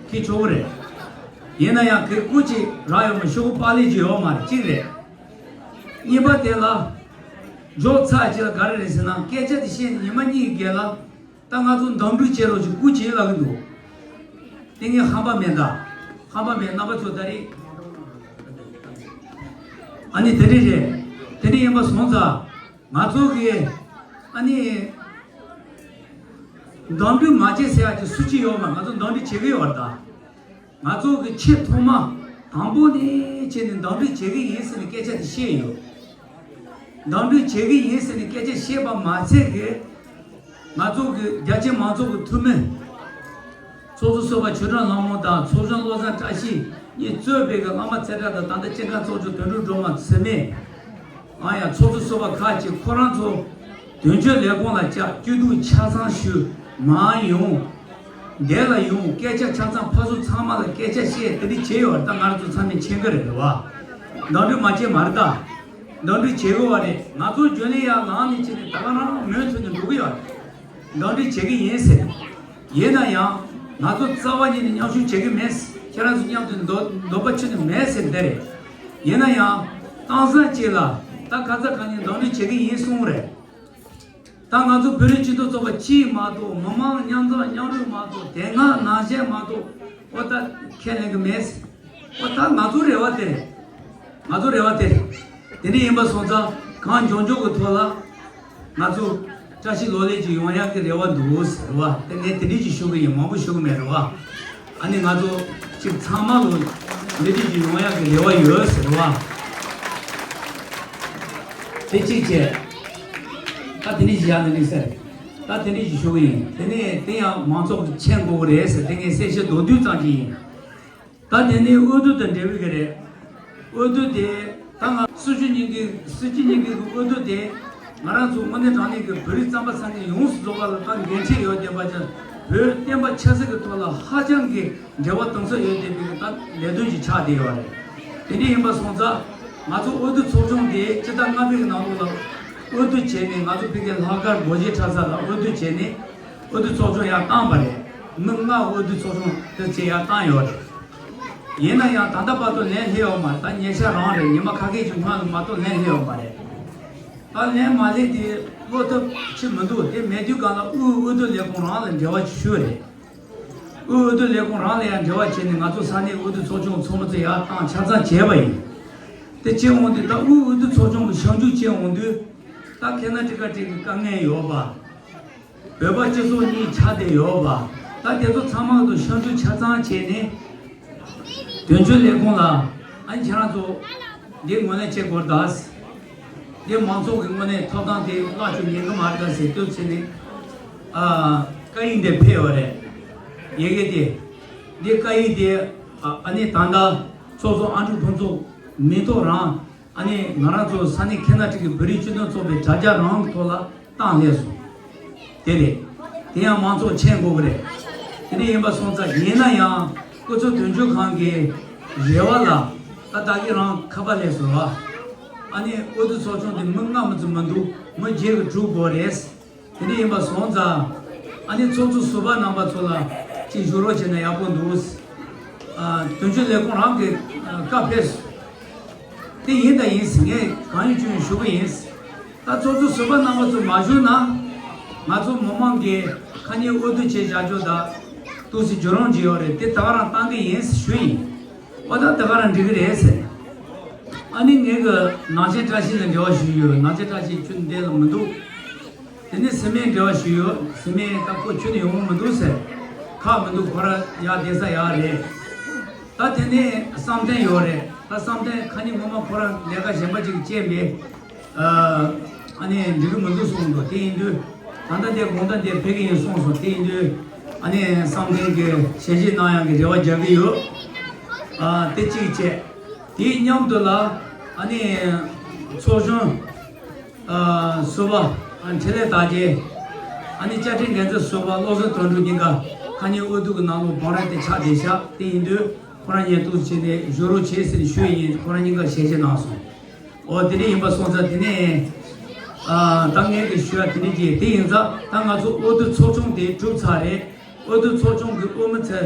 འཁྱེར་ཆོག་གི་རེད། ཡིན་ན་ཡང་གི་སྐུ་མཁྱེན་རག་ཡོད་མ་ཤོག་གུ་པར་ལས་ཀྱི་ཡོད་མ་རེད། གཅིག་རེད། གཉིས་པ་དེ་ལ་འཇོག་ཚར་གཅིག་ལ་ག་རེ་རེད་ཟེར་ན། སྐད་ཆ་དེ་བཤད་ནས་ཉི་མ་གཉིས་ཀྱི་རྗེས་ལ་ད་ང་ཚོ་འདེམས་སྒྲུག་བྱེད་རོགས་ཞེས་སྐུ་མཁྱེན་ལབ་ཀྱི་འདུག་དེ་ངས་ཧམ་པ་མེད་ད། ཧམ་པ་མེད། རྣམ་པ་ཚོ་ད་རེས་ཨ་ནི་དེ་འདྲས་རེད། དེ་འདྲས་ཡིན་པ་སོང་ཙང་ང་ཚོ་གིས་ཨ་ནི་འདེམས་སྒྲུག་མ་བྱེད་ཟེར་ཡག་ཅིག་སུ་གཅིག་ཡོད་མ། ང་ཚོ་འདེམས་སྒྲུག་བྱེད་ཀྱི་ཡོད་རེད་ད། ང་ཚོ་གི་ཆེས་ཐོག་མ་དང་པོ་ནས་བྱས་ནས་འདེམས་སྒྲུག་བྱེད་ཀྱི་ཡིན་ཟེར་ནས་སྐད་ཆ་དེ་བཤད་ཡོད། འདེམས་སྒྲུག་བྱེད་ཀྱི་ཡིན་ཟེར་ནས་སྐད་ཆ་བཤད་པ་མ་ཚད་ཀྱི། ང་ཚོ་གི་རྒྱ་ཆེ་མང་ཚོགས་ཀྱི་འཐུས་མི། ཚོགས་གཙོ་ཟུར་པ་ཆོས་སྒྲོན་ལྷ་མོ་དང་ཚོགས་གཞོན་བློ་བཟང་བཀྲ་ཤིས་གཉིས་གཙོས་པའི་གི་བླ་མ་ཚེ་བཀྲ་དང་། ད་ལྟ་སྐྱེ་ཁམས་ཚོགས་ཆུང་དོན་གྲུབ་སྒྲོལ་མ་འཚེ་མེད། ཨ་ཡ་ཚོགས་གཙོ་ཟུར་པ་ཁག་ཅིག་ཁོ་རང་ཚོ་དོན་གཅོད་ལས་ཁུངས་ལ་བཅར། སྐྱིད་སྡུག་ཆ་ཚང་ཞུས། མར་ཡོང་། འདི་ལ་ཡོང་། སྐད་ཆ་ཆ་ཚང་ཕར་ཚུར་ཚང་མ་ལ་སྐད་ཆ་བཤད། དེ་འདྲ་བྱས་ཡོད་རེད། ད་ང་རང་ཚོ་ཚང་མས་མཁྱེན་གྱི་རེད། རེད་བ། འདེམས་སྒྲུག་མ་བྱས་མ་རེད་ད། འདེམས་སྒྲུག་བྱེད་དགོས་བ་རེད། ང་ཚོ་རྒྱུན་ལས་ཡར་ལངས་ནས་བྱས་ནས་ད་ག་རང་མུ་མཐུད་ནས་འགྲོ་གི་ཡོད་རེད། འདེམས་སྒྲུག་བྱེད་ཀྱི་ཡིན་ཟེར། ཡིན་ན་ཡང་ང་ཚོ་རྩ་བ་ཉིད་ནས་མཉམ་ཞུགས་བྱེད་ཀྱི་མེད། ཁྱེད་རང་ཚོ་མཉམ་དུ་འདོད་འདོད་པ་ཁྱོན་ནས་མེད་ཟེར་འདི་རེད། ཡིན་ན་ཡང་གཏམ་བཟང་ཅིག་ལ་ད་ཁ་ས་ཁ་ཉིན་འདེམས་སྒྲུག་བྱེད་ཀྱི་ཡིན་གསུངས་རེད། ད་ང་ཚོ་བོད་རིགས་སྤྱི་མཐུན་ཚོགས་པ་གཅིག་མ་གཏོགས། མི་མང་མཉམ་འཛོམས་མཉམ་རུབ་མ་གཏོགས། དེ་སྔ་ནང་བཞིན་མ་གཏོགས། ཨོ་ད་ཁས་ལེན་གྱི་མེད། ཨོ་ད་ང་ཚོ་རེ་བ་དེ་རེད། ང་ཚོ་རེ་བ་དེ་རེད། དེ་འདྲ་ཡིན་པ་སོང་ཙང་གང་མགྱོགས་མགྱོགས་ཀྱི་ཐོག་ལ་ང་ཚོ་བཀྲ་ཤིས་ལོ་ལེགས་ཅིག་ཡོང་ཡག་གི་རེ་བ་འདུག་ཟེར་བ་དེ་ངས་དེ་འདྲ་ཅིག་ཞུ་གི་ཡིན། མང་པོ་ཞུ་གི་མེད་རེད་བ། ཨ་ནི་ང་ཚོ་གཅིག་ཚང་མ་ལོ་འདི་འདྲ་ཅིག་ཡོང་ཡག་གི་རེ་བ་ཡོད་ཟེར་བ། དེ་གཅིག་བྱས། ད་དེ་འདྲ་ཞིག་ཡག་ནི་ཟེར། ད་དེ་འདྲ་ཞིག་ཞུ་གི་ཡིན། དེ་ནས་དེ་ཡང་མང་ཚོགས་ཀྱིས་མཁྱེན་དགོས་ཀྱི་རེད་ཟེར། དེ་ངས་གསལ་བཤད་མདོར་བསྡུས་ཙམ་ཅིག་ཡིན། ད་དེ་ནས་འོས་བསྡུ་དང་འབྲེལ་བའི་གི་རེད། འོས་བསྡུ་དེ་ད་ང་སྲིད་བྱུས་གཉིས་ཀྱི་སྲིད་སྤྱི་གཉིས་ཀྱི་གི་འོས་བསྡུ་དེ་ང་རང་ཚོ་དངོས་གནས་དྲང་གནས་ཀྱི་བོད་རིགས་རྩམ་པ་ཚང་གི་ཡོངས་སུ་རྫོགས་པ་ལ་ད་འགན་འཁྲི་ཡོད་བསྡད་པ་ཅིག་བོད་བསྟན་པ་ཆབ་སྲིད་ཀྱི་ཐོག་ལ་ཧ་ཅང་གི་འབྲེལ་བ་དམ་ཟབ་ཡོད་བསྡད་པའི་ད་ལས་དོན་ཞིག་ཆགས་བསྡད་ཡོད་རེད། དེ་འདྲ་ཡིན་པ་སོང་ཙང་ང་ཚོ་འོས་བསྡུ་ཚོགས་ཆུང་དེ་སྤྱི་ཟླ་ལྔ་པའི་ནང་ལོགས་ལ་འོས་བསྡུ་བྱས་ནས་ང་ཚོ་ཕ་གིའི་ལྷག་དཀར་སྒོ་འབྱེད་གྲྭ་ས་ལ་འོས་བསྡུ་བྱས་ནས་འོས་བསྡུ་ཚོགས་ཆུང་ཡར་བཏང་པ་རེད། མི་ལྔ་འོས་བསྡུ་ཚོགས་ཆུང་དེ་བྱས་ཡར་བཏང་ཡོད་རེད། ཡིན་ན་ཡང་ད་ལྟ་བར་དུ་ལན་སླེབས་ཡོད་མ་རེད། ད་ཉེ་ཆར་རང་རེད། ཉི་མ་ཁ་ཤས་ཀྱི་སྔོན་ལ་མ་གཏོགས་ལན་སླེབས་ཡོད་མ་རེད། ད་ལན་མ་སླེབས་དེ་བློ་ཐབས་ཆེ་མི་འདུག་དེ་མེད་དུས་གང་ལ་དབུས་འོས་བསྡུ་ལས་ཁུངས་རང་ལ་འབྲེལ་བ་ཞུས་རེད། དབུས་འོས་བསྡུ་ལས་ཁུངས་རང་ལ་ཡང་འབྲེལ་བ་བྱས་ནས་ང་ཚོ་ས་གནས་འོས་བསྡུ་ཚོགས་ཆུང་ཚང་མ་ཚོ་ཡར་བཏང་ཆ་ཚང་བྱས་པ་ཡིན། དེ་བྱས་འོང་དུས་ད་དབུས་འོས་བསྡུ་ཚོགས་ཆུང་གི་ཞབས་འཇུག་བྱས་འོང་དུས་ད་ཁེ་ན་ཊི་ཀ་ཊི་གི་དཀའ་ངལ་ཡོད་པ། བོད་པ་སྤྱི་ཚོགས་གཉིས་ཆགས་བསྡད་ཡོད་པ། ད་དེ་ཚོ་ཚང་མ་ལ་ཞབས་ཞུ་ཆ་ཚང་བྱས་ནས། དོན་གཅོད་ལས་ཁུངས་ལ་ཨ་ནི་ཁྱེད་རང་ཚོ་འདི་ངོས་ལེན་བྱེད་དགོས་རེད་ད། འདི་མང་ཚོགས་ཀྱི་ངོས་ནས་ཐོབ་ཐང་དེ་བརླག་བཅུག་ཉན་གི་མ་རེད་ད་ཟེར་དུས་ཚེ་ནས་ཨ་བཀའ་ཡིག་འདི་ཕེབས་ཡོད་རེད། ཡི་གེ་དེ། འདི་བཀའ་ཡིག་དེ་ཨ་ཨ་ནི་ད་ལྟ་ཚོགས་གཙོ་ཨ་འབྲུག་ཕུན་ཚོགས་མི་ཐོག་རང་། ཨ་ནི་ང་རང་ཚོ་ས་གནས་ཁེ་ན་ཊི་ཀའི་བོད་རིགས་སྤྱི་མཐུན་ཚོགས་པའི་དྲ་རྒྱ་རང་གི་ཐོག་ལ་བཏང་སླེབས་སོང་། དེ་རེད། དེ་ཡང་མང་ཚོགས་མཁྱེན་དགོས་ཀྱི་རེད། དེ་འདྲ་ཡིན་པ་སོང་ཙང་ཡིན་ན་ཡང་སྐུ་ཚབ་དོན་གཅོད་ཁང་གི་རེ་བ་ལ་ད་ད་གིན་རང་ཁ་པར་སླེབས་སོང་བ། ཨ་ནི་འོས་བསྡུ་ཚོགས་ཆུང་དེ་མི་ལྔ་མི་ཚོ་མི་འདུག་མི་བརྒྱད་ཀྱིས་གྲུབ་དགོས་རེད། དེ་འདྲ་ཡིན་པ་སོང་ཙང་ཨ་ནི་ཚོགས་གཙོ་ཟུར་པ་རྣམ་པ་ཚོ་ལ་ཅིག་བཞུགས་རོགས་བྱས་ན་ཡག་པོ་འདུག་ཨ་དོན་གཅོད་ལས་ཁུངས་རང་གི་ཨ་བཀའ་ཕེབས་སོང་། དེ་ཡིན་དང་ཡིན་ཟེར་ངས་གང་ཡིན་ཅི་ཡིན་ཞུ་གི་ཡིན། ད་ཚོགས་གཙོ་ཟུར་པ་རྣམ་པ་ཚོ་མ་བཞུགས་ན་ང་ཚོ་མི་མང་གིས་ཁ་ཉིན་འོས་བསྡུ་བྱས་བཞག་རྒྱུ་ད་ཏོག་ཙམ་བརྒྱུད་རིམ་ཅིག་ཡོད་རེད། དེ་ད་ག་རང་བཏང་གི་ཡིན་ཞུ་ཡིན། འོ་ད་ད་ག་རང་འགྲིག་གི་རེད་ཟེར། ཨ་ནི་ངས་གི་ནང་ཆེན་བཀྲ་ཤིས་ལ་འབྲེལ་བ་ཞུས་ཡོད། ནང་ཆེན་བཀྲ་ཤིས་ཁྱོད་འདི་ལ་མི་འདུག་དེ་ནས་སི་མེན་འབྲེལ་བ་ཞུས་ཡོད། སི་མེན་ད་ཁོ་ཁྱོད་ནས་ཡོང་གི་མི་འདུག་ཟེར། ཁག་མི་འདུག་ཁོ་ར་ཡར་བསྡད་ས་ཡག་རེད། ད་དེ་ནས་བསམ་གཏན་ཡོད་རེད། ད་བསམ་གཏན་ཁ་ཉིན་ངོ་མ་ཁོ་ར་ལས་ཀ་གཞན་པ་ཅིག་བཅད་པས། ཨ་ནི་འགྲིག་གི་མི་འདུག་གསུངས་འདུག་དེ་ཡིན་དུས་ད་ལྟ་དེ་དགོང་དག་འདིར་ཕེབས་ཀྱི་ཡིན་གསུངས་སོང་། དེ་ཡིན་དུས་ཨ་ནི་བསམ་གཏན་གྱིས་ཞལ་བཞེས་གནང་ཡག་གི་རེ་བ་རྒྱག་གི་ཡོད། ཨ་དེ་གཅིག་བྱས། དེའི་མཉམ་དུ་ལ་ཨ་ནི་ཚོགས་གཞོན་ཨ་ཟུར་པ་ཨ་འཕྲིན་ལས་དར་རྒྱས། ཨ་ནི་བཅའ་ཁྲིམས་འགན་འཛིན་ཟུར་པ་བློ་བཟང་དོན་གྲུབ་གཉིས་ཀ་ཁ་ཉིན་འོས་བསྡུ་གི་ནང་ལོགས་བང་རིམ་དེ་ཆགས་བསྡད་ཤག་དེ་ཡིན་དུས་ཁོ་རང་གཉིས་ཐུག་བྱས་ནས་བཞུགས་རོགས་བྱེད་ཟེར་ནས་ཞུས་ཡིན། ཁོ་རང་གཉིས་ཀ་ཞལ་བཞེས་གནང་སོང་། འོ་དེ་འདྲ་ཡིན་པ་སོང་ཙང་དེ་ནས་ཨ་ད་ངས་ཀྱི་ཞུ་ཡ་དེ་འདྲ་ཅིག་དེ་ཡིན་ཙང་ད་ང་ཚོ་འོས་བསྡུ་ཚོགས་ཆུང་དེ་གྲུབ་ཚར་རེད། འོས་བསྡུ་ཚོགས་ཆུང་གི་དབུ་མི་ཚོ་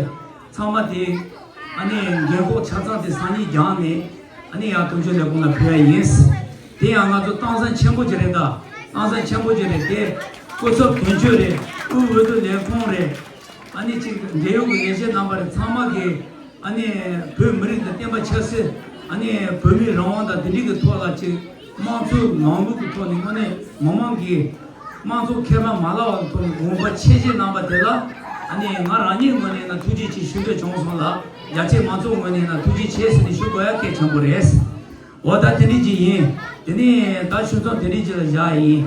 ཚང་མ་དེ་ཨ་ནི་རྒན་གོག་ཆ་ཚང་དེ་སང་ཉིན་རྒྱང་ནས་ཨ་ནི་ཡང་དོན་གཅོད་ལས་ཁུངས་ལ་ཕུལ་ཡ་ཡིན། དེ་ཡང་ང་ཚོ་སྟངས་འཛིན་ཆེན་པོ་ཅིག་རེད། ད་སྟངས་འཛིན་ཆེན་པོ་ཅིག་རེད། དེ་སྐུ་ཚབ་དོན་གཅོད་རེད། དབུས་འོས་བསྡུ་ལས་ཁུངས་རེད། ཨ་ནི་ཅིག་འབྲེལ་ཡོད་ཀྱི་ལས་བྱེད་རྣམ་པ་རེད། ཚང་མ་གིས་ཨ་ནི་བོད་མི་རིགས་དང་བསྟན་པ་ཆབ་སྲིད། ཨ་ནི་བོད་མིའི་རང་དབང་དང་དེ་འདྲའི་གི་ཐོག་ལ་ཅིག་དམངས་གཙོའི་ལམ་ལུགས་ཀྱི་ཐོག་ནས་དངོས་གནས་མི་མང་གིས་དམངས་གཙོ་ཁས་བླངས་མ་བླངས་པ་ཐོག་ནས་དགོངས་པ་ཆེ་བཞེས་གནང་པ་དེ་ལ་ཨ་ནི་ང་རང་ཉིད་ངོས་ནས་ན་ཐུགས་རྗེ་ཆེ་ཞུ་འདོད་བྱུང་སོང་ལ། རྒྱ་ཆེའི་མང་ཚོགས་ངོས་ནས་ན་ཐུགས་རྗེ་ཆེ་ཟེར་ནས་ཞུ་དགོས་ཡ་གལ་ཆེན་པོ་རེད། འོ་ད་དེ་འདྲ་ཅིག་ཡིན། དེ་ནས་ད་ཆུ་ཚོད་དེ་འདྲ་ཅིག་ལ་བཞག་ཡིན།